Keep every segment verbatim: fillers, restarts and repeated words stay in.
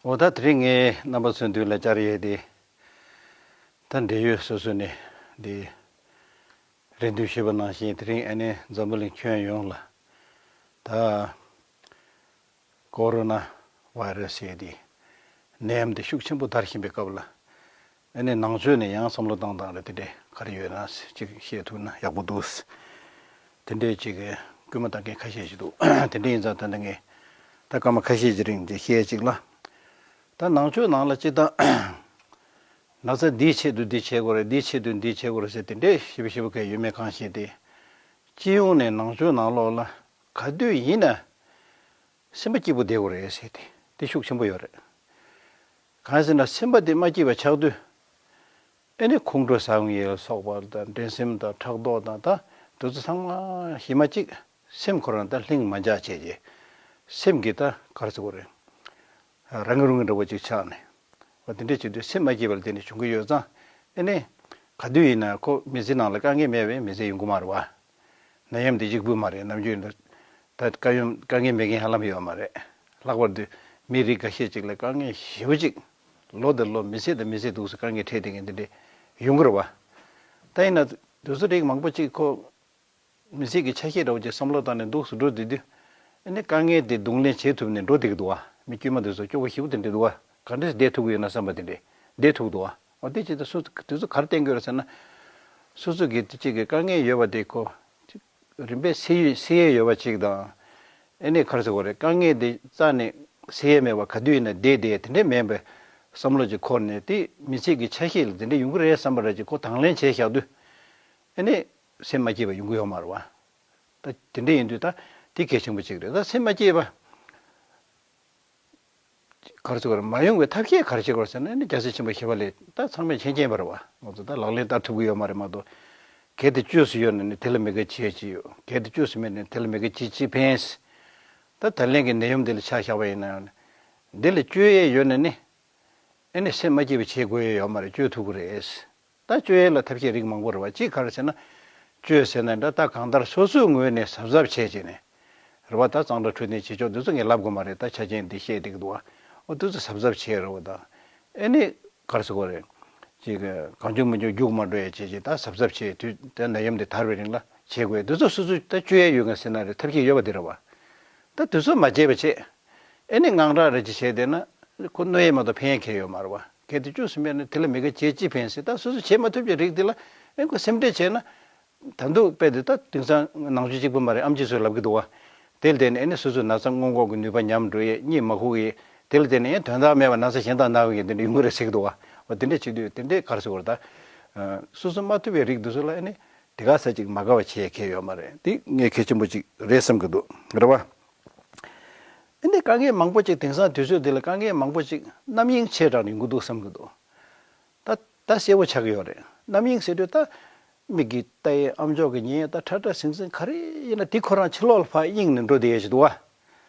འོ་ད་དེ་རིང་ངས་རྣམ་པ་ཚོའི་མདུན་ལ་བཅར་ཡས་དེ། ད་འབྲེལ་ཡོད་སོ་སོ་ནས་དེ་རེ་འདུན་ཞུས་པ་ནང་བཞིན་དེ་རིང་ཨ་ནི་འཛམ་བུ་གླིང་ཁྱོན་ཡོངས་ལ་ད་ཀོ་རོ་ན་བྷའི་རེ་སི་ཟེར་དེ་ནད་ཡམས་དེ་ཤུགས་ཆེན་པོ་དར་བཞིན་པའི་སྐབས་ལ། ཨ་ནི་ནང་ཆོས་ནས་ཡང་བསམ་བློ་བཏང་སྟངས་རེ་དེ་འདྲས་ག་རེ་ཡོད་ན་ཅིག་བཤད་ཐུབ་ན་ཡག་པོ་འདུག། དེ་འདྲས་ཅིག་སྐུལ་མ་བཏང་མཁན་ཁ་ཤས་ཤིག་འདུག། དེ་འདྲས་ཡིན་ཙང་ད་ལྟ་ངས་ད་སྐར་མ་ཁ་ཤས་ཀྱི་རིང་དེ་བཤད་ཅིག་ལ། ད་ནང་ཆོས་ནང་ལ་སྤྱིར་བཏང་ན་ཚ་འདིའི་ཆེད་དུ་འདི་བྱེད་དགོས་རེད། འདིའི་ཆེད་དུ་འདི་བྱེད་དགོས་རེད་ཟེར་དེ་འདྲས་ཞིབ་ཞིབ་གས་ཡོད་མེད་གང་ཤེས་ཏེ། སྤྱི་ཡོངས་ནས་ནང་ཆོས་ནང་ལོགས་ལ་ག་དུས་ཡིན་ན་སེམས་པ་སྐྱིད་པོ་བསྡད་དགོས་རེད་ཟེར་ཏེ་དེ་ཤུགས་ཆེན་པོ་ཡོད་རེད། གང་ཟེར་ན་སེམས་པ་དེ་མ་སྐྱིད་པ་ཆགས་དུས། ཨེ་ནི་ཁོང་ཁྲོ་ཟ་འོང་ཡས་ལ་སོགས་པ་དང་འགྲན་སེམས་དང་ཕྲག་དོག་དང་ད་དེ་ཚོ་ཚང་མ་གཞི་མ་གཅིག་སེམས་ཁོ་རང་ད་ལྷིང་མ་འཇགས་བྱས་རྗེས་སེམས་ཀྱི་ད་ག་རེ་ཟེར་དགོས་རེད། རང་གི་རུང་གི་འདྲ་བོ་ཅིག་ཆགས་ནས། འོ་དེ་འདྲ་བྱེད་དུས་སེམས་མ་སྐྱིད་པ་ལ་བརྟེན་ནས་བྱུང་གི་ཡོད་ཙང་ཨེ་ནི། ག་དུས་ཡིན་ན་ཁོ་མི་ཚེ་ནང་ལ་དཀའ་ངལ་མེད་པའི་མི་ཚེ་ཡོང་གི་མ་རེད་བ། ནད་ཡམས་འདི་གཅིག་པུ་མ་རེད། ནམ་རྒྱུན་ད་ད་དཀའ་ཡོང་དཀའ་ངལ་མེད་མཁན་ཧ་ལམ་ཡོད་མ་རེད། ལྷག་པར་དུ་མི་རིགས་འགའ་ཤས་ཅིག་ལ་དཀའ་ངལ་ཞེ་པོ་ཅིག་ལོ་དང་ལོ་མི་ཚེ་དང་མི་ཚེ་འདུག་སེ་དཀའ་ངལ་འཕྲད་བསྡད་མཁན་འདི་འདྲས་ཡོང་གི་རེད་བ། ད་ཡིན་ན་དུས་ཚོད་རིགས་མང་པོ་ཅིག་ཁོ་མི་ཚེ་གི་ཆ་ཤས་འདྲ་བོ་ཅིག་བསམ་བློ་བཏང་ནས་འདུག་སེ་འགྲོ་བསྡད་དུས་ཨ་ནི་དཀའ་ངལ་དེ་གདོང་ལེན་བྱེད་ཐུབ་ནས་འགྲོ་བསྡད་ཀྱི་འདུག་བ། མི་དཀྱུས་མ་དེ་ཚོ་སྐྱོ་པོ་ཞེ་པོ་དེ་འདྲས་འདུག་བ། ག་འདྲས་བསྡད་ཐུབ་ཀྱི་ཡོད་ན་བསམ་པ་དེ་འདྲས་བསྡད་ཐུབ་འདུག་བ། འོ་དེ་ཅིག་ད་སོ་སོ་དེ་ཚོ་ག་རེ་བསྟན་གྱི་ཡོད་རེད་ཟེར་ན། སོ་སོ་གི་དེ་གཅིག་གི་དཀའ་ངལ་ཡོད་པ་དེ་ཁོ། རིམ་པས་སེལ་ཡུལ་སེལ་ཡས་ཡོད་པ་ཅིག་དང་། ཨེ་ནས་ག་རེ་ཟེར་དགོས་རེད། དཀའ་ངལ་དེ་རྩ་ནས་སེལ་ཡས་མེད་པ་ག་དུས་ཡིན་ན་བསྡད་བསྡད་དེ་འདྲས་མིན་པའི་བསམ་བློ་ཅིག་འཁོར་ནས་དེ་མི་ཚེ་གི་ཆ་ཤས་ལ་དེ་འདྲས་ཡོང་གི་རེད་བསམ་པ་འདྲ་ཅིག་ཁོ་དང་ལེན་བྱས་བཞག་དུས། ཨེ་ནས་སེམས་མ་སྐྱིད་པ་ཡོང་གི་ཡོད་མ་རེད་བ། ད་དེ་འདྲས་ཡིན་དུས་ད་དེ་གལ་ཆེན་པོ་ཅིག་རེད། ད་སེམས་མ་སྐྱིད་པ། ག་རེ་ཟེར་དགོས་རེད། མ་ཡོང་བའི་ཐབས་ཤེས་ག་རེ་བྱེད་དགོས་རེད་ཟེར་ན་ནི་རྒྱལ་སྲས་ཆེན་པོ་ཞི་བ་ལྷས་ད་ཚང་མས་མཁྱེན་མཁྱེན་པ་རེད་བ། ང་ཚོ་ད་ལག་ལེན་བསྟར་ཐུབ་ཀྱི་ཡོད་མ་རེད་མ་གཏོགས། གལ་ཏེ་བཅོས་སུ་ཡོད་ན་ནི་དེ་ལ་མི་དགའ་བྱེད་ཀྱི་ཡོད། གལ་ཏེ་བཅོས་སུ་མེད་ན་དེ་ལ་མི་དགའ་བྱེད་ཅི་ཕན། ད་ད་ལན་གྱི་ནད་ཡམས་འདི་ལ་ཆ་བཞག་པ་ཡིན་ན་ཡང་ནི། འདི་ལ་བཅོས་ཡས་ཡོད་ན་ནི། ཨེ་ནི་སེམས་མ་སྐྱིད་པ་བྱེད་དགོས་ཡས་ཡོད་མ་རེད། བཅོས་ཐུབ་ཀྱི་རེད། ད་བཅོས་ཡས་ལ་ཐབས་ཤེས་རིགས་མང་པོ་རེད་བ། གཅིག་ག་རེ་ཟེར་ན། བཅོས་ཟེར་ན་འདྲ་ད་གང་ལྟར་སོ་སོའི་ངོས་ནས་གཟབ་གཟབ་བྱས་བྱས་ནས། རེད་བ། ད་གཙང་སྦྲ་འཕྲོད་བསྟེན་བྱེད་ཕྱོགས་འདི་ཚོ་ངས་ལབ་དགོས་མ་རེད། ད་ཆ་རྐྱེན་འདི་བཤད་བསྡད་ཀྱི་འདུག་བ། འོ་འདི་ཚོ་གཟབ་གཟབ་བྱས་རེད་བ། ད་ཨེ་ནི་ག་རེ་ཟེར་དགོས་རེད། ཅིག་གང་བྱུང་མི་བྱུང་རྒྱུག་མ་འགྲོ་ཡས་བྱས་བྱས་ད་གཟབ་གཟབ་བྱས་དུས་ད་ནད་ཡམས་འདི་དར་བའི་རིང་ལ་བྱེད་དགོས། འདི་ཚོ་སོ་སོ་ད་བཅོས་ཡས་ཡོད་མཁན་ཟེར་ན་རེད། ཐབས་ཤེས་ཡོད་པ་འདི་རེད་བ། ད་དུས་ཚོད་མ་བརྗེད་པ་བྱས། ཨེ་ནི་དངངས་སྐྲག་རེ་ཅིག་བྱས་བསྡད་ན། ཁོ་གནོད་ཡས་མ་གཏོགས་ཕན་ཡས་གང་ཡང་ཡོད་མ་རེད་བ། གལ་ཏེ་བཅོས་སུ་མེད་ན་དེ་ལ་མི་དགའ་བྱེད་ཅི་ཕན་ཟེར། ད་སོ་སོ་བྱེད་མ་ཐུབ་ཀྱི་རིགས་དེ་ལ་ཨེ་ཁོ་སེམས་ཁྲལ་བྱས་ན། ད་དུང་དཔེ་དེ་ད་དེང་སང་ནང་ཆོས་གཅིག་པུ་མ་རེད། ཨེམ་ཆི་ཚོས་ལབ་ཀྱི་འདུག་བ། དེ་ལ་བརྟེན་ནས་ཨེ་ནི་སོ་སོའི་ན་ཚ་སྔོན་འགོག་གི་ནུས་པ་ཉམས་འགྲོ་ཡས། གཉིད་མ་ཁུག་ཡས། དེ་ལ་བརྟེན་ནས་ཡང་དོན་དག་མེད་པ་ན་ཚ་གཞན་དག་ན་གི་དེ་འདྲ་ཡོང་གི་རེད་ཟེར་གྱི་འདུག་བ། འོ་དེ་འདྲ་བྱེད་དུས་དེ་འདྲའི་ག་རེ་ཟེར་དགོས་རེད། ད་སོ་སོ་མ་ཐུབ་པའི་རིགས་དེ་ཚོ་ལ་ཨེ་ནི་དེ་ག་ས་ཅིག་མ་དགའ་བ་བྱེད་ཡས་གང་ཡང་ཡོད་མ་རེད། དེ་ངས་གལ་ཆེན་པོ་ཅིག་རེད་བསམ་གྱི་འདུག། རེད་བ། ཨ་ནི་དཀའ་ངལ་མང་པོ་ཅིག་དེང་སང་དུས་ཚོད་འདི་ལ་དཀའ་ངལ་མང་པོ་ཅིག་རྣམ་གཡེང་ཆེ་དྲགས་ནས་ཡོང་གི་འདུག་བསམ་གྱི་འདུག། ད་ད་གསལ་པོ་ཆགས་ཀྱི་ཡོད་རེད། རྣམ་གཡེང་ཟེར་དུས་ད་མིག་གིས་ལྟ་ཡས། ཨམ་ཅོག་གིས་ཉན་ཡས། ད་ཁྲ་ཁྲ་ཟིང་ཟིང་ག་རེ་ཡིན་ན་དེ་ཁོ་རང་ཕྱི་ལོགས་ལ་ཕར་གཡེང་ནས་འགྲོ་བསྡད་ཡས་ཅིག་འདུག་བ།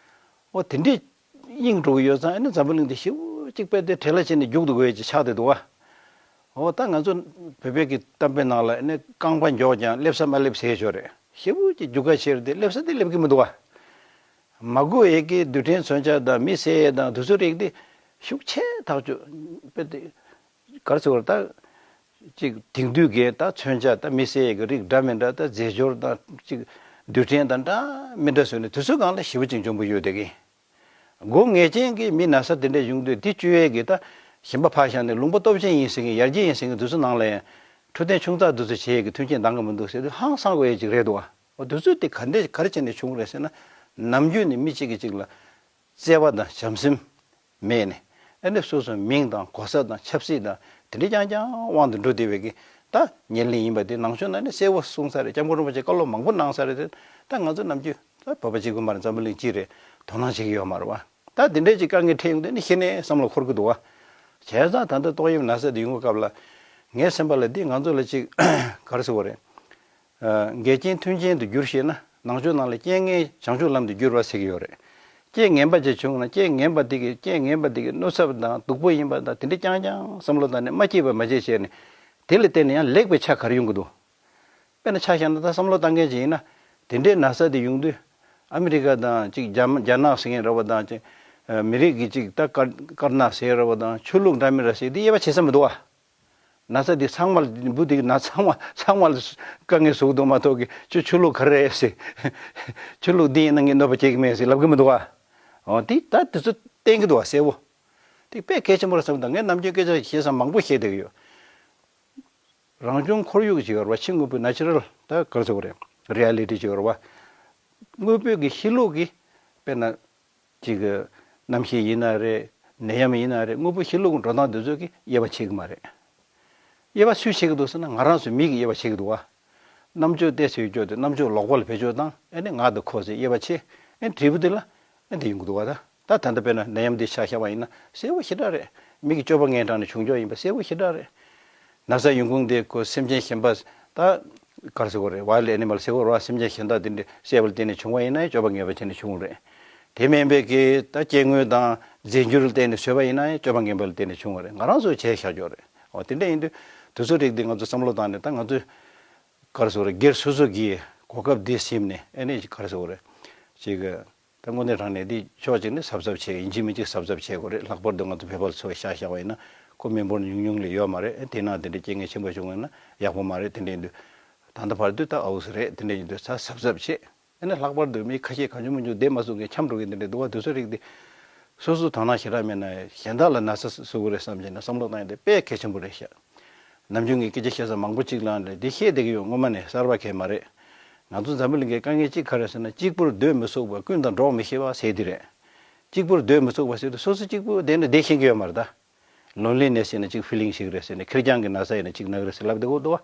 འོ་དེ་འདྲས་གཡེང་འགྲོ་གི་ཡོད་ཙང་ཨ་ནི་འཛམ་བུ་གླིང་འདི་ཞེ་པོ་ཅིག་དཔེ་དེ་བྲེལ་བ་བྱས་ནས་རྒྱུག་འདུག་དགོས་ཡས་ཅིག་ཆགས་བསྡད་འདུག་བ། འོ་ད་ང་ཚོ་བོད་པའི་གི་གཏམ་དཔེ་ནང་ལ་ཨ་ནི་རྐང་པ་མགྱོགས་ཀྱང་སླེབས་ས་མ་སླེབས་ཟེར་ཡས་ཅིག་ཡོད་རེད། ཞེ་པོ་ཅིག་རྒྱུག་ཁ་ཆེ་རུང་དེ་སླེབས་ས་དེ་སླེབས་ཀྱི་མི་འདུག་བ། མ་དགོས་ཡས་ཀྱི་རྡུལ་ཕྲན་མཚོན་ཆ་དང་མི་བསད་ཡས་དང་དེ་ཚོའི་རིགས་དེ་ཤུགས་ཆེ་ཐག་ཆོད། དཔེ་དེ་ག་རེ་ཟེར་དགོས་རེད། ད་ཅིག་དེང་དུས་ཀྱི་ད་མཚོན་ཆ་ད་མི་བསད་ཡས་ཀྱི་རིགས་འདྲ་མི་འདྲ། ད་རྫས་སྦྱོར་དང་ཅིག་རྡུལ་ཕྲན་དང་འདྲ་མི་འདྲ་བཟོས་ནས་དེ་ཚོའི་སྒང་ལ་ཞེ་པོ་ཅིག་འཇོན་པོ་ཡོད་བསྡད་ཀྱི། མགོ་ངེས་ཅན་གྱི་མི་ན་ཚ་དེ་འདྲ་བྱུང་དུས་དེ་བཅོས་ཡས་ཀྱི་ད་གཞན་པ་ཕར་བཞག་ནས་ལུང་པ་སྟོབས་ཆེན་ཡིན་ཟེར་མཁན། ཡར་རྒྱས་ཡིན་ཟེར་མཁན་དེ་ཚོའི་ནང་ལ་ཡང་འཕྲོད་བསྟེན་ཆུང་ཙག་དེ་ཚོ་བྱེད་ཡས་ཀྱི་མཐུན་རྐྱེན་འདང་གི་མི་འདུག་ཟེར་དུས་ཧང་སང་དགོས་ཡས་ཅིག་རེད་འདུག་བ། འོ་དེ་ཚོ་དེ་ག་འདྲས་ག་རེ་བྱས་ནས་བྱུང་རེད་ཟེར་ན། ནམ་རྒྱུན་ནས་མི་གཅིག་གིས་གཅིག་ལ་བརྩེ་བ་དང་བྱམས་སེམས་མེད་ནས། ཨ་ནི་སོ་སོའི་མིང་དང་གོ་ས་དང་ཆབ་སྲིད་དང་དེ་འདྲ་རྐྱང་རྐྱང་དབང་དུ་འགྲོ་བསྡད་པའི་གི་ད་ཉེར་ལེན་ཡིན་པ་དེ་ནང་ཆོས་ནང་ནས་གསལ་པོ་གསུངས་ས་རེད། སྐྱབས་མགོན་རིན་པོ་ཆེ་བཀའ་སློབ་མང་པོ་གནང་ས་རེད་དེ། ད་ང་ཚོ་ནམ་རྒྱུན་ད་བོད་པ་གཅིག་པུ་མ་རེད། འཛམ་བུ་གླིང་སྤྱི་རེད། དོ་སྣང་བྱེད་ཀྱི་ཡོད་མ་རེད་བ། ད་དེ་འདྲས་ཀྱི་དཀའ་ངལ་འཕྲད་ཡོང་དུས་ནི་གཞི་ནས་བསམ་བློ་འཁོར་གྱི་འདུག་བ། བྱས་ཙང་ད་ལྟ་ཏོག་དབྱིབས་ན་ཚ་དེ་ཡོང་གི་སྐབས་ལ་ངའི་སེམས་པ་ལ་འདི་ང་ཚོ་ལ་ཅིག་ག་རེ་ཟེར་དགོས་རེད། འགལ་རྐྱེན་མཐུན་རྐྱེན་དུ་འགྱུར་ཤེས་ན་ནང་ཆོས་ནང་ལ་རྐྱེན་ངན་བྱང་ཆུབ་ལམ་དུ་བསྒྱུར་བ་ཟེར་གྱི་ཡོད་རེད། རྐྱེན་ངན་པ་ཅིག་བྱུང་ན་རྐྱེན་ངན་པ་དེ་གི་རྐྱེན་ངན་པ་དེ་གི་གནོད་ཚབས་དང་སྡུག་པོ་ཡིན་པ་དང་དེ་འདྲ་རྐྱང་རྐྱང་བསམ་བློ་བཏང་ནས་མ་སྐྱིད་པ་མ་བྱེད་བྱས་ནས་དེ་ལ་བརྟེན་ནས་ཡང་ལེགས་པའི་ཆ་ག་རེ་ཡོང་གི་འདུག། དཔེར་ན་ཆ་བཞག་ན་ད་བསམ་བློ་བཏང་མཁན་ཅིག་ཡིན་ན། དེ་འདྲའི་ན་ཚ་དེ་ཡོང་དུས་ཨ་མི་རི་ཀ་དང་ཅིག་རྒྱ་རྒྱ་ནག་ཟེར་མཁན་རེད་བ་དང་ཅིག་ མི་རིགས་ཀྱི་ཅིག་ད་དཀར་དཀར་ནག་ཟེར་ར་བ་དང་ཆོས་ལུགས་འདྲ་མི་འདྲ་ཟེར་འདི་དབྱེ་བ་ཕྱེ་ས་མི་འདུག་བ། ན་ཚ་འདི་ཚང་མ་ལ་འབུ་འདི་ན་ཚང་མ་ཚང་མ་ལ་དཀའ་ངལ་བཟོ་གི་འདུག་མ་གཏོགས་ཀྱི་ཁྱོད་ཆོས་ལུགས་ག་རེ་རེད་ཟེར། ཆོས་ལུགས་འདི་ཡིན་ན་ངས་གནོད་པ་སྐྱེལ་གི་མེད་ཟེར་ལབ་གི་མི་འདུག་བ། འོ་འདི་ད་དེ་ཚོ་བསྟན་གི་འདུག་བ་གསལ་བོ། འདི་དཔེ་གལ་ཆེན་པོ་རེད་བསམ་དང་ངས་ནམ་རྒྱུན་སྐད་ཆ་བཤད་ས་མང་པོ་བཤད་བསྡད་ཀྱི་ཡོད། རང་བྱུང་ཁོར་ཡུག་ཅིག་ཡོད་རེད་བ། ཕྱི་དངོས་པོའི་ནེ་ཅུ་རལ་ད་ག་རེ་ཟེར་དགོས་རེད། རི་ཨེ་ལི་ཊི་ཅིག་ཡོད་རེད་བ། དངོས་པོའི་གི་གཤིས་ལུགས་ཀྱི་དཔེར་ན་ཅིག་གནམ་གཤིས་ཡིན་ན་རེད། ནད་ཡམས་ཡིན་ན་རེད། དངོས་པོའི་གཤིས་ལུགས་ཀྱི་འགྲོ་སྟངས་དེ་ཚོ་གི་དབྱེ་བ་ཕྱེ་གི་མ་རེད། དབྱེ་བ་སུས་ཕྱེ་གི་འདུག་ཟེར་ན་ང་རང་ཚོ་མི་གིས་དབྱེ་བ་ཕྱེ་གི་འདུག་བ། རྣམ་དཔྱོད་བལྟས་ཚེ་ཡོད་སྐྱོ་དེ་རྣམ་དཔྱོད་ལོག་པ་ལ་བེད་སྤྱོད་བཏང་ཨེ་ནི་ང་དང་ཁོ་ཟེར་དབྱེ་བ་ཕྱེ། ཨེ་འབྲས་བུ་དེ་ལ་ཨེ་འདི་ཡོང་གི་འདུག་བ་ད། ད་ད་ལྟ་དཔེར་ན་ནད་ཡམས་འདི་ཆ་བཞག་པ་ཡིན་ན་གསལ་པོ་ཞེ་དྲག་རེད། མི་གི་སྤྱོད་པ་ངན་དྲགས་ནས་བྱུང་ཆོག་ཡིན་པ་གསལ་པོ་ཞེ་དྲག་རེད། ན་ཚ་ཡོང་ཁུངས་དེ་ཁོ་སེམས་ཅན་གཞན་པ་ད་ག་རེ་ཟེར་དགོས་རེད། ཝའིལ་ཌི་ཨེ་ནི་མལ་ཟེར་དགོས་རེད་བ། སེམས་ཅན་གཞན་དག་དེ་འདྲ་བསད་པ་ལ་བརྟེན་ནས་བྱུང་བ་ཡིན་ན་སྤྱོད་པ་ངན་པ་བྱས་ནས་བྱུང་རེད། དེ་མིན་པའི་གི་ད་སྐྱེ་དངོས་དང་རྫས་འགྱུར་ལ་བརྟེན་ནས་བཟོས་པ་ཡིན་ན་སྤྱོད་པ་ངན་པ་ལ་བརྟེན་ནས་བྱུང་བ་རེད། ང་རང་ཚོས་བྱས་བཞག་ཆོག་རེད། འོ་དེ་འདྲ་ཡིན་དུས་དེ་ཚོ་རིགས་འདི་ང་ཚོ་བསམ་བློ་བཏང་ནས་ད་ང་ཚོས་ག་རེ་ཟེར་དགོས་རེད། སྒེར་སོ་སོ་གིས་གོ་སྐབས་འདི་ཟིན་ནས་ཨེ་ནི་ག་རེ་ཟེར་དགོས་རེད། ཅིག་ད་དངོས་གནས་དྲང་གནས་འདི་ཕྱོགས་གཅིག་ནས་གཟབ་གཟབ་བྱེད། ཡིན་གཅིག་མིན་གཅིག་གཟབ་གཟབ་བྱེད་དགོས་རེད། ལྷག་པར་དུ་ང་ཚོ་བོད་པ་ཚོ་ཤ་བཞག་པ་ཡིན་ན་ཁོ་མི་འབོར་ཉུང་ཉུང་ལས་ཡོད་མ་རེད། དེ་ནང་དེ་འདྲའི་རྐྱེན་ངན་ཆེན་པོ་བྱུང་བ་ཡིན་ན་ཡག་པོ་མ་རེད། དེ་འདྲ་ཡིན་དུས་ད་ལྟ་བར་དུ་ད་ཨའུ་སི་རེད། དེ་འདྲ་ཡིན་དུས་ཚ་གཟབ་གཟབ་བྱེད། ཨ་ནི་ལྷག་པར་དུ་མི་ཁ་ཤས་གང་བྱུང་མང་བྱུང་བསྡད་མ་སོང་མཁན་འཁྱམ་འགྲོ་མཁན་དེ་འདྲ་འདུག་བ། དེ་ཚོ་རིགས་དེ་སོ་སོ་དོ་སྣང་ཞེ་དྲག་མེད་ན་གཞན་དག་ལ་ན་ཚ་བཟོ་གི་རེད་བསམ་བྱས་ནས་བསམ་བློ་བཏང་ཡ་དེ་དཔེ་གལ་ཆེན་པོ་རེད་ཤག་ནམ་རྒྱུན་ངས་སྐད་ཆ་བཤད་ས་མང་པོ་གཅིག་ལ་འདི་བཤད་བསྡད་ཀྱི་ཡོད། སྔོན་མ་ནས་གསར་པ་གང་ཡང་མ་རེད། ང་ཚོ་འཛམ་བུ་གླིང་གི་དཀའ་ངལ་གཅིག་ག་རེ་ཟེར་ན་གཅིག་པུར་སྡོད་མི་ཚུགས་པ། ཀུན་དང་འགྲོགས་མི་ཤེས་པ་ཟེར་དེ་རེད། གཅིག་པུར་སྡོད་མི་ཚུགས་པ་ཟེར་དུས་སོ་སོ་གཅིག་པུ་བསྡད་ན་བསྡད་ཤེས་ཀྱི་ཡོད་མ་རེད་ད། ལོན་ལི་ནེ་སི་ཟེར་ན་གཅིག་ཕི་ལིང་ཞིག་རེད་ཟེར་ནས། ཁེར་རྐྱང་གི་ན་ཚ་ཡིན་ན་གཅིག་ན་གི་རེད་ཟེར་ལབ་བསྡད་ཀྱི་འདུག་བ།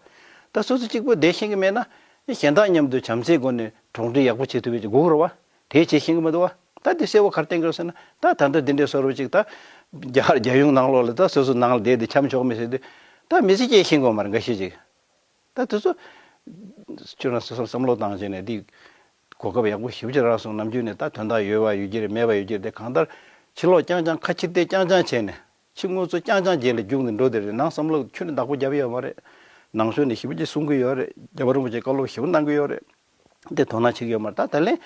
ད་སོ་སོ་གཅིག་པུ་བསྡད་ཤེས་ཀྱི་མེད་ན་གཞན་དག་མཉམ་དུ་བྱམས་བརྩེའི་སྒོ་ནས་གྲོགས་འདྲིས་ཡག་པོ་བྱེད་ཐུབ་པའི་ཅིག་དགོས་ཀྱི་རེད་བ། དེ་བྱེད་ཤེས་ཀྱི་མི་འདུག་བ། ད་དེ་གསལ་བོ་ག་རེ་བསྟན་གྱི་རེད་ཟེར་ན། ད་ད་ལྟ་འདི་འདྲའི་བཟོ་འདྲ་ཅིག་ད་རྒྱ་རྒྱལ་ཡོངས་ནང་ལོགས་ལ་ད་སོ་སོ་ནང་ལ་བསྡད་དེ་འཁྱམ་ཆོག་མེད་ཟེར་དུས་ད་མི་ཚེ་སྐྱེལ་ཤེས་ཀྱི་ཡོད་མ་རེད་འགའ་ཤས་ཅིག་ད་དེ་ཚོ་ཁྱོད་རང་སོ་སོར་བསམ་བློ་བཏང་བྱས་ནས་འདི་གོ་སྐབས་ཡག་པོ་ཞེ་པོ་ཅིག་རག་སོང་། ནམ་རྒྱུན་ནས་ད་དོན་དག་ཡོད་པ་ཡོད་ཀྱི་རེད། མེད་པ་ཡོད་ཀྱི་རེད། དེ་གང་ལྟར་ཕྱི་ལོགས་རྐྱང་རྐྱང་ཁ་ཕྱིར་བལྟས་རྐྱང་རྐྱང་བྱས་ནས་ཕྱི་དངོས་གཙོ་རྐྱང་རྐྱང་རྗེས་ལ་རྒྱུགས་ནས་འགྲོ་བསྡད་རེད། ནང་བསམ་བློ་ཁྱོན་ནས་བདག་པོ་རྒྱབ་ཡོད་མ་རེད། ནང་ཆོས་ནས་ཞེ་པོ་ཅིག་གསུང་གི་ཡོད་རེད། རྒྱལ་བ་རིན་པོ་ཆེས་བཀའ་སློབ་ཞེ་པོ་གནང་གི་ཡོད་རེད། དེ་དོ་སྣང་བྱེད་ཀྱི་ཡོད་མ་རེད། ད་ད་ལན་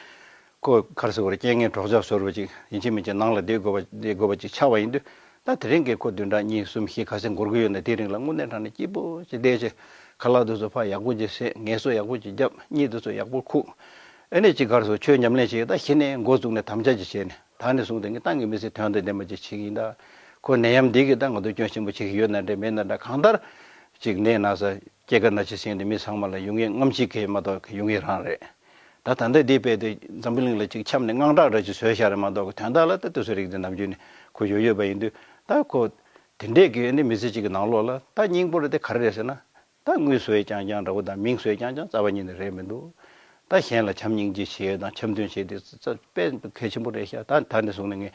ཁོ་ག་རེ་ཟེར་དགོས་རེད། རྐྱེན་ངན་གྲོགས་ཆ་བཟོ་འདྲ་ཅིག་ཡིན་གཅིག་མིན་གཅིག་ནང་ལ་བསྡད་དགོས་པ་བསྡད་དགོས་པ་ཅིག་ཆགས་པ་ཡིན་དུས། ད་དེ་རིང་གི་ཁོ་བདུན་ཕྲག་གཉིས་གསུམ་བཞི་ག་ཚད་འགོར་གྱི་ཡོད་ན་དེའི་རིང་ལ་དངོས་གནས་དྲང་གནས་སྐྱིད་པོ་ཅིག་བསྡད་བྱས་ཁ་ལག་དེ་ཚོ་ཕར་ཡག་པོ་ཅིག་བཟས། ངལ་གསོ་ཡག་པོ་ཅིག་བརྒྱབ། གཉིད་དེ་ཚོ་ཡག་པོ་ཁུག་ཨེ་ནས་ཅིག་ག་རེ་ཟེར་དགོས། ཆོས་ཉམས་ལེན་བྱས། ད་གཞི་ནས་འགོ་བཙུགས་ནས་དམ་བཅའ་ཅིག་བྱས་ནས་ད་ནས་བཟུང་སྟེ་ངས་ཏང་གི་མི་ཚེ་དོན་དང་ལྡན་པ་ཅིག་བྱེད་ཀྱི་ཡིན། ད་ཁོ་ནད་ཡམས་འདི་གིས་ད་ང་ཚོ་སྐྱོན་ཆེན་པོ་བྱེད་ཀྱི་ཡོད་ན་འདྲ་མེད་ན་འདྲ། གང་ལྟར་ཅིག་ནད་ན་ཚ་སྐྱེ་རྒ་ན་འཆི་ཟེར་མཁན་དེ་མི་ཚང་མ་ལ་ཡོང་མཁན་རྔམ་བརྗིད་ཀྱི་མ་གཏོགས་ཡོང་མཁན་རང་རེད། ད་ད་ལྟ་འདི་དཔེ་དེ་འཛམ་བུ་གླིང་ལ་ཅིག་འཁྱམས་ནས་དངངས་སྐྲག་འདྲ་ཅིག་བཟོས་བཞག་རེད་མ་གཏོགས་དོན་དག་ལ་ད་དེ་ཚོ་རིགས་དེ་ནམ་རྒྱུན་ནས་ཁོ་ཡོད་ཡོད་པ་ཡིན་དུས། ད་ཁོ་དེ་འདྲས་ཀྱི་ནི་མི་ཚེ་གཅིག་གི་ནང་ལོགས་ལ་ད་སྙིང་པོ་རེད་དེ་ག་རེ་རེད་ཟེར་ན། ད་དངུལ་བཟོ་ཡས་རྐྱང་རྐྱང་འདྲ་བོ་དང་མིང་བཟོ་ཡས་རྐྱང་རྐྱང་རྩ་བ་ཉིད་ནས་རེད་མི་འདུག་ད་གཞན་ལ་བྱམས་སྙིང་རྗེ་བྱེད་ཡས་དང་འཆམ་མཐུན་བྱེད་དེ་རྩ་དཔེ་གལ་ཆེན་པོ་རེད་ཤག་ད་ད་ནས་བཟུང་ནས་ངས་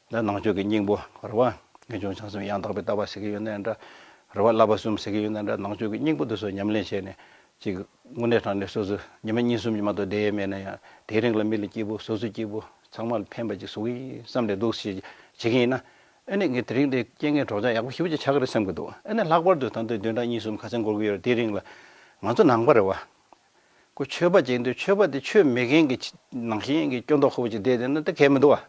ད་ནང་ཆོས་ཀྱི་སྙིང་པོ་རེད་བ། ངེས་འབྱུང་བྱང་སེམས་ཡང་དག་པའི་ལྟ་བ་ཟེར་གྱི་ཡོད་ན་འདྲ། རེད་བ། བསླབ་པ་གསུམ་ཟེར་གྱི་ཡོད་ན་འདྲ། ནང་ཆོས་ཀྱི་སྙིང་པོ་དེ་ཚོ་ཉམས་ལེན་བྱས་ནས་ཅིག་དངོས་གནས་དྲང་གནས་སོ་སོ་ཉི་མ་གཉིས་གསུམ་གྱི་མ་གཏོགས་བསྡད་ཡས་མེད་ན་ཡང་དེའི་རིང་ལ་མི་ལ་སྐྱིད་པོ། སོ་སོ་སྐྱིད་པོ། ཚང་མ་ལ་ཕན་པ་ཅིག་བཟོ་གི་ཡིན་བསམ་ནས་འདུག་སེ་བྱེད་ཀྱི་ཡིན་ན། ཨ་ནི་ངས་དེ་རིང་འདི་རྐྱེན་ངན་གྲོགས་ཆ་ཡག་པོ་ཞེ་པོ་ཅིག་ཆགས་ཀྱི་རེད་བསམ་གྱི་འདུག་ཨ་ནི་ལྷག་པར་དུ་ད་ལྟ་བདུན་ཕྲག་གཉིས་གསུམ་ག་ཚོད་འགོར་གྱི་ཡོད་རེད། དེའི་རིང་ལ་ང་ཚོ་ནང་པ་རེད་བ། ཁོ་ཆོས་པ་ཅིག་ཡིན་དུས་ཆོས་པ་དེ་ཆོས་མེད་མཁན་གྱི་ནང་བཞིན་གྱི་སྐྱོན་མདོག་ཁ་པོ་ཅིག་བསྡད་བསྡད་ན་ད་གལ་མི་འདུག་བ།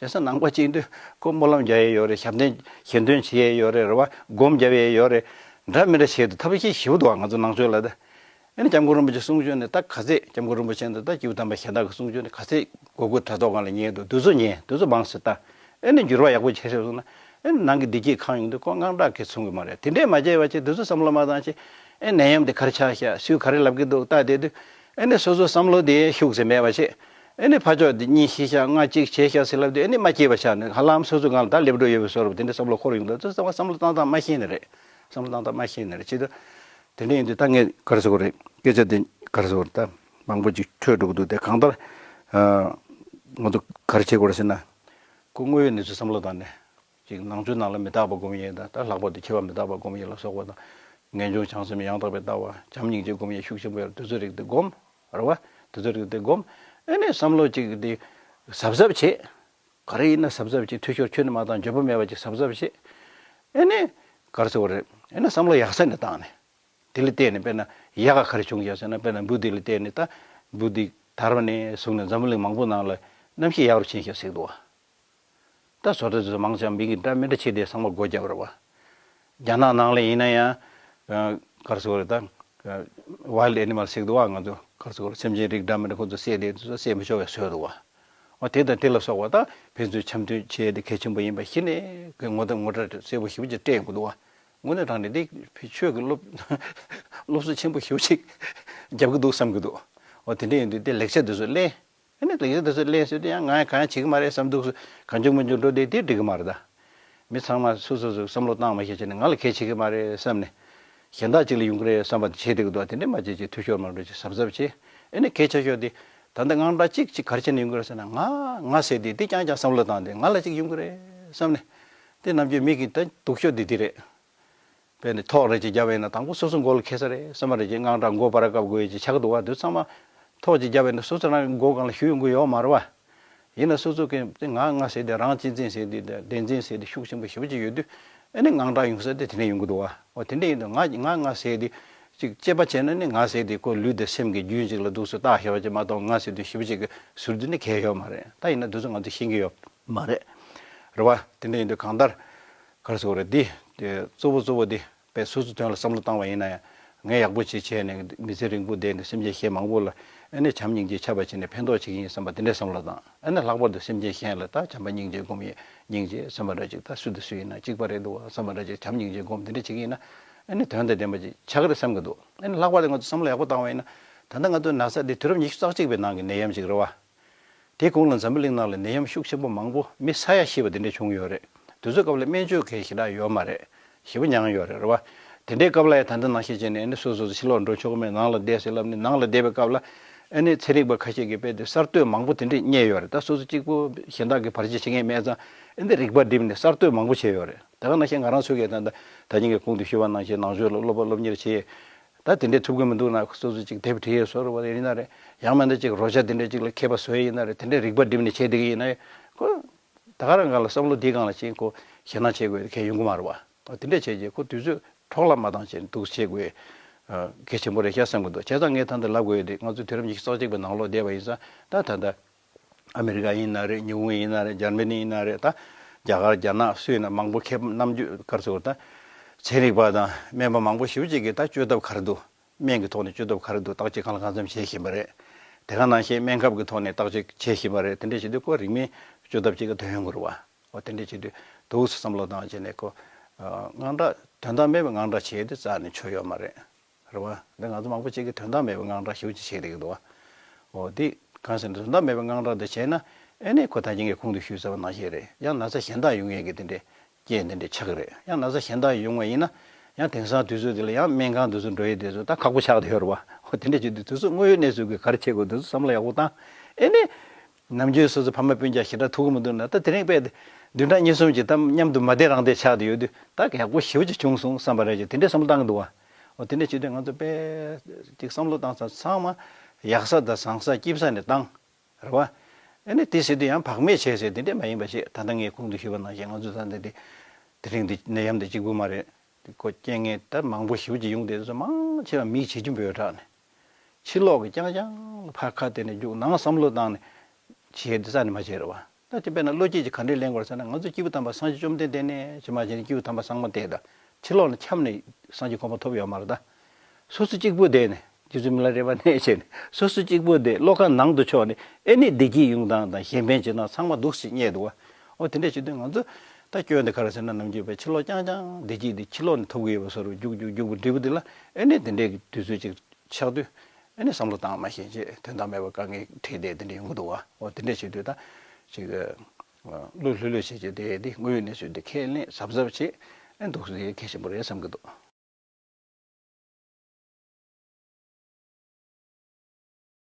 བྱས་ཙང་ནང་པ་ཅིག་ཡིན་དུས་ཁོ་སྨོན་ལམ་རྒྱག་ཡས་ཡོད་རེད། ཞབས་བརྟན་ཞལ་འདོན་བྱེད་ཡས་ཡོད་རེད། རེད་བ། སྒོམ་རྒྱབ་ཡས་ཡོད་རེད། འདྲ་མི་འདྲ་བྱས་འདུག་ཐབས་ཤེས་ཞེ་པོ་འདུག་བ་ང་ཚོ་ནང་ཆོས་ལ་ད། ཨ་ནི་སྐྱབས་མགོན་རིན་པོ་ཆེ་གསུང་ཆོས་ནི་ད་ག་ཚད། སྐྱབས་མགོན་རིན་པོ་ཆེ་འདི་ད་སྐྱེས་བུ་དམ་པ་གཞན་དག་གི་གསུང་ཆོས་ནི་ག་ཚད་གོ་དགོས་དྲ་ཐོག་སྒང་ལ་ཉན་འདུག་དེ་ཚོ་ཉན། དེ་ཚོ་མང་སེ་ལྟ། ཨ་ནི་འགྱུར་བ་ཡག་པོ་བྱེད་ཤེས་སོང་ན། ཨ་ནི་ནང་གི་བདེ་སྐྱིད་གང་ཡོང་དུས་ཁོ་དངངས་སྐྲག་གིས་མཚོན་གི་མ་རེད། དེ་འདྲས་མ་བྱས་པ་བྱས་དེ་ཚོ་བསམ་བློ་མ་བཏང་བྱས། ཨ་ནད་ཡམས་འདི་ག་རེ་ཆགས་ཤག་སུས་ག་རེ་ལབ་གི་འདུག་ལྟ་བསྡད་དུས། ཨ་ནི་སོ་སོ་བསམ་བློ་དེ་ཤུགས་ཟེར་མེད་པ་བྱས། ཨ་ནི་ཕར་ཕྱོགས་འདི་གཉིས་ཤི་ཤག་ལྔ་གཅིག་བྱས་ཤག་ཟེར་ལབ་དུས་ཨ་ནི་མ་སྐྱིད་པ་ཆགས་ནས་ཧ་ལམ་སོ་སོ་སྒང་ལ་ད་སླེབས་འགྲོ་ཡོད་པའི་བཟོ་འདྲ་དེ་འདྲས་བསམ་བློ་འཁོར་ཡོང་དུས་ཚོ་བསམ་བློ་བཏང་སྟངས་མ་ཤེས་ནི་རེད། བསམ་བློ་བཏང་སྟངས་མ་ཤེས་ནི་རེད། བྱེད་དུས། དེ་འདྲ་ཡིན་དུས་ད་ངས་ག་རེ་ཟེར་དགོས་རེད། སྐད་ཆ་དེ་ག་རེ་ཟེར་དགོས་རེད། ད་མང་པོ་ཅིག་འཕྲོས་འགྲོ་གི་འདུག་དེ་གང་ལྟར་ང་ཚོ་ག་རེ་བྱེད་དགོས་རེད་ཟེར་ན། ཁོ་དངོས་ཡོད་གནས་ཚུལ་བསམ་བློ་བཏང་ནས་ཅིག་ནང་ཆོས་ནང་ལ་མི་རྟག་པ་སྒོམ་ཡས་དང་། ད་ལྷག་པར་དུ་འཆི་བ་མི་རྟག་པ་སྒོམ་ཡས་ལ་སོགས་པ་དང་། ངེས་འབྱུང་བྱང་སེམས་ཡང་དག་པའི་ལྟ་བ། བྱམས་སྙིང་རྗེ་སྒོམ་ཡས་ཤུགས་ཆེན་པོ་ཡོད་རེད། དེ་ཚོ་རིགས་དེ་སྒོམ། རེད་བ། དེ་ཚོ་རིགས་དེ་སྒོམ། ཨེ་ནས་བསམ་བློ་ཅིག་དེ་གཟབ་གཟབ་བྱེད། ག་རེ་ཡིན་ན་གཟབ་གཟབ་བྱེད། འཐུས་ཤོར་ཁྱོན་ནས་མ་བཏང་། འཇོན་པོ་མེད་པ་ཅིག་གཟབ་གཟབ་བྱེད། ཨེ་ནས་ག་རེ་ཟེར་དགོས་རེད། ཨེ་ནས་བསམ་བློ་ཡག་ས་ནས་བཏང་ནས། དེ་ལ་བརྟེན་ནས་དཔེར་ན་ཡག་ག་ག་རེ་བྱུང་ཤག་ཟེར་ན། དཔེར་ན་འབུ་དེ་ལ་བརྟེན་ནས། ད་འབུ་དེ་དར་བ་ནས་བཟུང་ནས་འཛམ་བུ་གླིང་མང་པོ་ནང་ལ་གནམ་གཤིས་ཡག་རུ་ཕྱིན་ཤག་ཟེར་གི་འདུག་བ། ད་བཟོ་གྲྭ་དེ་ཚོ་མང་ཆེ་བ་མི་གི་འདྲ་མི་འདྲ་བྱས་ཏེ་ཚང་མ་སྒོ་བརྒྱབ་རེད་བ། རྒྱ་ནག་ནང་ལ་ཡིན་ན་ཡང་། ཨ། ག་རེ་ཟེར་དགོས་རེད་ད། ཨ། ཝའིལ་ཌི་ཨེ་ནི་མལ་ཟེར་གི་འདུག་བ། ང་ཚོ་ག་རེ་ཟེར་དགོས་རེད། སེམས་ཅན་རིགས་འདྲ་མི་འདྲ་ཁོ་ཚོ་བསད་དེ་དེ་ཚོ་བསད་མི་ཆོག་པའི་བཟོས་འདུག་བ། འོ་དེ་དང་དེ་ལ་སོགས་པ་ད་ཕན་ཚུན་འཆམ་མཐུན་བྱས་ཏེ་གལ་ཆེན་པོ་ཡིན་པ་གཞི་ནས་ངོ་ད་ངོ་སྤྲོད་གསལ་པོ་ཞེ་པོ་ཅིག་སྤྲད་ཡོང་གི་འདུག་བ། དངོས་གནས་དྲང་གནས་དེ་ཆོས་ཀྱི་སློབ་སློབ་གསོ་ཆེན་པོ་ཞེ་པོ་ཅིག་རྒྱབ་ཀྱི་འདུག་བསམ་གྱི་འདུག་འོ་དེ་འདྲ་ཡིན་དུས་དེ་ལེགས་ཆ་དེ་ཚོ་གླེང་། ཨ་ནི་ལེགས་ཆ་དེ་ཚོ་གླེང་ཟེར་དུས་ཡང་ང་ཡང་གང་ཡང་བྱེད་ཀྱི་མ་རེད་བསམ་འདུག་གང་བྱུང་མང་བྱུང་འགྲོ་བསྡད་དེ་འགྲིག་གི་མ་རེད་ད། མི་ཚང་མ་སོ་སོ་སོ་བསམ་བློ་བཏང་མ་ཤེས་བྱས་ནས་ང་ལ་གལ་ཆེ་གི་མ་རེད་བསམ་ནས། གཞན་དག་ཅིག་ལ་ཡོང་གི་རེད་བསམ་པ་དེ་བྱེད་བསྡད་ཀྱི་འདུག་དེ་འདྲ་མ་བྱེད་ཅིག་འཐུས་ཤོར་མ་འགྲོ་ཅིག་གཟབ་གཟབ་བྱེད། ཨ་ནི་གལ་ཆེ་ཤོས་དེ། ད་ལྟ་དངངས་སྐྲག་གཅིག་ཅིག་ག་རེ་བྱས་ནས་ཡོང་གི་རེད་ཟེར་ན། ང་ང་ཟེར་དེ་དེ་རྐྱང་རྐྱང་བསམ་བློ་བཏང་སྟེ་ང་ལ་ཅིག་ཡོང་གི་རེད་བསམ་ནས། དེ་ནམ་རྒྱུན་མི་གི་ད་སྡུག་ཤོས་དེ་དེ་རེད། དཔེར་ན་ཐོག་རེ་ཅིག་བརྒྱབ་པ་ཡིན་ན་དང་པོ་སོ་སོ་མགོ་ལ་འཁེལ་ས་རེད་བསམ་པ་རེ་ཅིག་དངངས་སྐྲག་མགོ་ཕར་བཀབ་དགོས་ཡ་ཅིག་ཆགས་ཀྱི་འདུག་བ། དེ་ཚང་མ་ཐོག་ཅིག་བརྒྱབ་པ་ཡིན་ན་སོ་སོ་རང་མགོ་སྒང་ལ་གཞུ་ཡོང་གི་ཡོད་མ་རེད་བ། ཡིན་ན་སོ་སོ་གི་དེ་ང་ང་ཟེར་དེ་རང་གཅེས་འཛིན་ཟེར་དེ་དང་བདེན་འཛིན་ཟེར་དེ་ཤུགས་ཆེན་པོ་ཞེ་པོ་ཅིག་ཡོད་དུས། ཨ་ནི་དངངས་སྐྲག་ཡོང་ས་དེ་དེ་འདྲ་ཡོང་གི་འདུག་བ། འོ་དེ་འདྲ་ཡིན་དུས་ང་ང་ང་ཟེར་དེ་ཅིག་དཔྱད་པ་བྱས་ན་ནི་ང་ཟེར་དེ་ཁོ་ལུས་དང་སེམས་ཀྱི་རྒྱུན་ཅིག་ལ་འདུག་སེ་བརྟག་ཤེས་པ་ཅིག་མ་གཏོགས་ང་ཟེར་དུས་ཞེ་པོ་ཅིག་གི་ཟུར་དུ་ནི་གལ་ཡོད་མ་རེད། ད་ཡིན་ན་དེ་ཚོ་ང་ཚོས་ཤེས་ཀྱི་ཡོད་མ་རེད། རེད་བ། དེ་འདྲ་ཡིན་དུས་གང་ལྟར་ག་རེ་ཟེར་དགོས་རེད། འདི་དེ་གཙོ་བོ་གཙོ་བོ་དེ་དཔེ་སོ་སོའི་དོན་ལ་བསམ་བློ་བཏང་བ་ཡིན་ན་ཡང་། ངས་ཡག་པོ་ཅིག་བྱས་ནས་མི་ཚེ་རིང་པོ་བསྡད་ནས་སེམས་ཅན་གཞན་མང་པོ་ལ་ཨ་ནི་བྱམས་སྙིང་རྗེ་ཆགས་པ་བྱས་ནས་ཕན་ཐོགས་བྱེད་ཀྱི་ཡིན་བསམ་པ་དེ་འདྲའི་བསམ་བློ་བཏང་། ཨ་ནི་ལྷག་པར་དུ་སེམས་ཅན་གཞན་ལ་ད་བྱམས་པ་སྙིང་རྗེ་སྒོམ་ཡས་སྙིང་རྗེ་བསམ་པ་འདྲ་ཅིག་ད་སུ་དང་སུ་ཡིན་ན་གཅིག་པ་རེད་འདུག་བསམ་པ་འདྲ་ཅིག་བྱམས་སྙིང་རྗེ་སྒོམ་དེ་འདྲ་བྱེད་ཀྱི་ཡིན་ན། ཨ་ནི་དོན་དང་ལྡན་པ་ཅིག་ཆགས་ཀྱི་རེད་བསམ་གྱི་འདུག་ཨ་ནི་ལྷག་པར་དུ་ང་ཚོ་བསམ་བློ་ཡག་པོ་བཏང་བ་ཡིན་ན། ད་ལྟ་ང་ཚོ་ན་ཚ་འདི་དུས་རབས་ཉི་ཤུ་རྩ་གཅིག་པའི་ནང་གི་ནད་ཡམས་ཅིག་རེད་བ། དེའི་གོང་ལ་འཛམ་བུ་གླིང་ནང་ལ་ནད་ཡམས་ཤུགས་ཆེན་པོ་མང་པོ་མི་ས་ཡ་བཞི་བ་དེ་འདྲ་བྱུང་ཡོད་རེད། དེ་ཚོའི་སྐབས་ལ་སྨན་བཅོས་གལ་ཞེ་དྲག་ཡོད་མ་རེད། ཞེ་པོ་མྱངས་ཡོད་རེད། རེད་བ། དེ་འདྲའི་སྐབས་ལ་ཡང་ད་ལྟ་ནང་བཞིན་བྱས་ནས་ཨ་ནི་སོ་སོ་ཕྱི་ལོགས་འགྲོ་ཆོག་གི་མེད། ནང་ལ་བསྡད་ཟེར་ལབ་ནས་ནང་ལ་བསྡད་པའི་སྐབས་ལ། ཨ་ནི་ཚན་རིག་པ་ཁ་ཤས་ཀྱིས་དཔེ་དེ་གསར་གཏོད་མང་པོ་དེ་འདྲས་རྙེད་ཡོད་རེད། ད་སོ་སོ་གཅིག་པུ་གཞན་དག་གིས་བར་ཆད་བྱེད་མཁན་མེད་ཙང་། ཨ་ནི་རིག་པ་བསྒྲིམས་ནས་གསར་གཏོད་མང་པོ་བྱས་ཡོད་རེད། དེ་ག་ནང་བཞིན་ང་རང་ཚོ་གིས་ད་ལྟ་ད་གིན་གྱི་གོང་དུ་ཞུས་པ་ནང་བཞིན་ནང་ཆོས་ལ་སློབ་པ་སློབ་གཉེར་བྱས། ད་དེ་འདྲས་ཐུབ་ཀྱི་མི་འདུག་ན་སོ་སོ་ཅིག་དེབ་བྲིས་བཟོ་རུ་བ་ཡིན་ན་རེད། ཡང་མིན་ན་ཅིག་རོལ་ཆ་དེ་འདྲས་ཅིག་ལ་མཁས་པ་བཟོ་ཡི་ཡིན་ན་རེད། དེ་འདྲས་རིག་པ་བསྒྲིམས་ནས་བྱས་བསྡད་ཀྱི་ཡིན་ན་ཁོ། ད་ག་རང་སྒང་ལ་བསམ་བློ་འདིའི་སྒང་ལ་ཅིག་ཁོ་ཞེད་སྣང་བྱེད་དགོས་མཁན་ཡོང་གི་མ་རེད་བ། འོ་དེ་འདྲས་བྱས་རྗེས་ཁོ་དུས་ཚོད་འཕྲོ་བརླག་མ་བཏང་བྱས་འདུག་བྱེད་དགོས། ཨ། གལ་ཆེན་པོ་རེད་ཤག་བསམ་གྱི་འདུག་བྱས་ཙང་ངས་ད་ལྟ་ལབ་དགོས་ཡོད་དེ། ང་ཚོ་དུས་རབས་ཉི་ཤུ་རྩ་གཅིག་པའི་ནང་ལོགས་བསྡད་པ་ཡིན་ཙང་། ད་ད་ལྟ་ཨ་མི་རི་ཀ་ཡིན་ན་རེད། ཉི་ཧོང་ཡིན་ན་རེད། འཇར་མ་ནི་ཡིན་ན་རེད། ད་རྒྱ་གར་རྒྱ་ནག་སུ་ཡིན་ན་མང་པོ་མཁས་པ་རྣམ་འགྱུར་ག་རེ་ཟེར་དགོས་རེད། ད་ཚན་རིག་པ་དང་སྨན་པ་མང་པོ་ཞེ་པོ་ཅིག་གིས་ད་བཅོས་ཐབས་ག་རེ་འདུག་སྨན་གྱི་ཐོག་ནས་བཅོས་ཐབས་ག་རེ་འདུག་བརྟག་དཔྱད་གང་ལ་གང་འཚམ་བྱེད་བཞིན་པ་རེད། དེ་ག་ནང་བཞིན་སྨན་ཁབ་ཀྱི་ཐོག་ནས་བརྟག་དཔྱད་བྱེད་བཞིན་པ་རེད། དེ་འདྲ་བྱེད་དུས་ཁོ་རིང་མིན་བཅོས་ཐབས་ཅིག་གི་ཐོན་ཡོང་གི་རེད་བ། འོ་དེ་འདྲ་བྱེད་དུས་འདུག་སེ་བསམ་བློ་བཏང་བྱས་ནས་ཁོ། ཨ། དངངས་སྐྲག་དོན་དག་མེད་པའི་དངངས་སྐྲག་བྱས་དུས་རྩ་ནས་ཆོ་ཡོད་མ་རེད། རེད་བ། འདི་ང་ཚོ་མང་པོ་ཅིག་གིས་དོན་དག་མེད་པའི་དངངས་སྐྲག་ཞེ་པོ་ཅིག་བྱེད་བསྡད་ཀྱི་འདུག་བ། འོ་འདི་གང་ཟེར་ན་དོན་དག་མེད་པའི་དངངས་སྐྲག་དེ་བྱས་ན། ཨེ་ནས་ཁོ་ད་གིན་གྱི་གོང་དུ་ཞུས་ཚར་བ་ནང་བཞིན་རེད། ཡང་ན་ཚ་གཞན་དག་ཡོང་ཡས་ཀྱི་དེ་འདྲའི་རྐྱེན་དེ་འདྲ་ཆགས་ཀྱི་རེད། ཡང་ན་ཚ་གཞན་དག་ཡོང་བ་ཡིན་ན། ཡང་དེང་སང་དུས་ཚོད་འདི་ལ་ཡང་སྨན་ཁང་དུ་ཚོ་འགྲོ་ཡས་དེ་ཚོ་ད་ཁག་པོ་ཆགས་བསྡད་ཡོད་རེད་བ། འོ་དེ་འདྲ་བྱེད་དུས་དུས་ཚོད་དངོས་ཡོད་གནས་ཚུལ་གྱིས་ག་རེ་བྱེད་དགོས་དེ་ཚོ་བསམ་བློ་ཡག་པོ་བཏང་། ཨེ་ནས། ནམ་རྒྱུན་སོ་སོ་ཕ་མ་སྤུན་ཀྱག་ཞེ་དྲག་ཐུག་གི་མི་འདུག་ན། ད་དེ་རིང་དཔེ་བདུན་ཕྲག་གཉིས་གསུམ་གྱི་ད་མཉམ་དུ་མ་བསྡད་རང་བསྡད་ཆགས་བསྡད་ཡོད་དུས་ད་ཡག་པོ་ཞེ་པོ་ཅིག་བྱུང་སོང་བསམ་པ་རེད་ཅེས་དེ་འདྲའི་བསམ་བློ་བཏང་གི་འདུག་བ། འོ་དེ་འདྲ་བྱེད་དུས་ང་ཚོ་དཔེ་ཅིག་བསམ་བློ་བཏང་ཙང་ཚང་མ་ཡག་ས་དང་བཟང་ས་སྐྱིད་ས་ནས་བཏང་། རེད་བ། ཨེ་ནས་དེ་ཟེར་དུས་ཡང་བག་མེད་བྱས་ཟེར་དེ་འདྲས་མ་ཡིན་པ་ཞིག་ད་ལྟ་ངས་གོང་དུ་ཞུས་པ་ནང་བཞིན་ང་ཚོ་ད་འདི་འདི་དེ་རིང་འདི་ནད་ཡམས་འདི་གཅིག་པུ་མ་རེད། འདི་ཁོ་རྐྱེན་ངན་ད་མང་པོ་ཞེ་པོ་ཅིག་ཡོང་བསྡད་ཚོ་མང་ཆེ་བ་མིའི་བྱེད་རྒྱུ་འབོད་དྲགས་ནས། ཕྱི་ལོགས་ཀྱི་རྐྱང་རྐྱང་ལ་ཕར་ཁ་གཏད་ནས་རྒྱུགས། ནང་བསམ་བློ་བཏང་ནས་བྱེད་དེ་རྩ་ནས་མ་བྱེད་རེད་བ། ད་དེ་དཔེར་ན་བློ་སྐྱེད་ཀྱི་ག་འདྲས་ལེན་དགོས་རེད་ཟེར་ན། ང་ཚོ་སྐྱེས་བུ་དམ་པ་སངས་རྒྱས་བཅོམ་ལྡན་འདས་ནས་ཇི་མ་ཇི་ནས་སྐྱེས་བུ་དམ་པ་ཚང་མ་བལྟས་དང་། ཕྱི་ལོགས་ནས་འཁྱམས་ནས་སངས་རྒྱས་གོ་འཕང་ཐོབ་ཡོད་མ་རེད་ད། སོ་སོ་གཅིག་པུ་བསྡད་ནས་རྗེ་བཙུན་མི་ལ་རས་པ་ནས་བྱས་ནས་སོ་སོ་གཅིག་པུ་བསྡད། བློ་ཁ་ནང་དུ་ཕྱོགས་ནས་ཨེ་ནི་བདེ་སྐྱིད་ཡོང་སྟངས་དང་གཞན་ཕན་བྱེད་སྟངས་ཚང་མ་འདུག་སེ་རྙེད་འདུག་བ། འོ་དེ་འདྲས་བྱེད་དུས་ང་ཚོ་ད་སྐྱོན་དེ་ག་རེ་ཟེར་ན། ནམ་རྒྱུན་པའི་ཕྱི་ལོགས་རྐྱང་རྐྱང་བདེ་སྐྱིད་དེ་ཕྱི་ལོགས་ནས་ཐོབ་ཀྱི་ཡོད་པ་བཟོ་འདྲ་རྒྱུག་རྒྱུག་རྒྱུག་པ་འདྲ་པོ་དེ་ལ་ཨེ་ནི་དེ་འདྲས་ཀྱི་དུས་ཚོད་ཅིག་ཆགས་དུས། ཨེ་ནི་བསམ་བློ་བཏང་མ་ཤེས་བྱས་དོན་དག་མེད་པ་དཀའ་ངལ་འཕྲད་བསྡད་དེ་འདྲ་ཡོང་གི་འདུག་བ། འོ་དེ་འདྲ་བྱེད་དུས་ད་ཅིག་ཨ། བློ་ལྷོད་ལྷོད་བྱས་བྱས་བསྡད་དེ་དངོས་ཡོད་གནས་ཚུལ་དེ་ཁས་ལེན་གཟབ་གཟབ་བྱས། ཨེ་འདུག་སེ་གལ་ཆེན་པོ་རེད་བསམ་གྱི་འདུག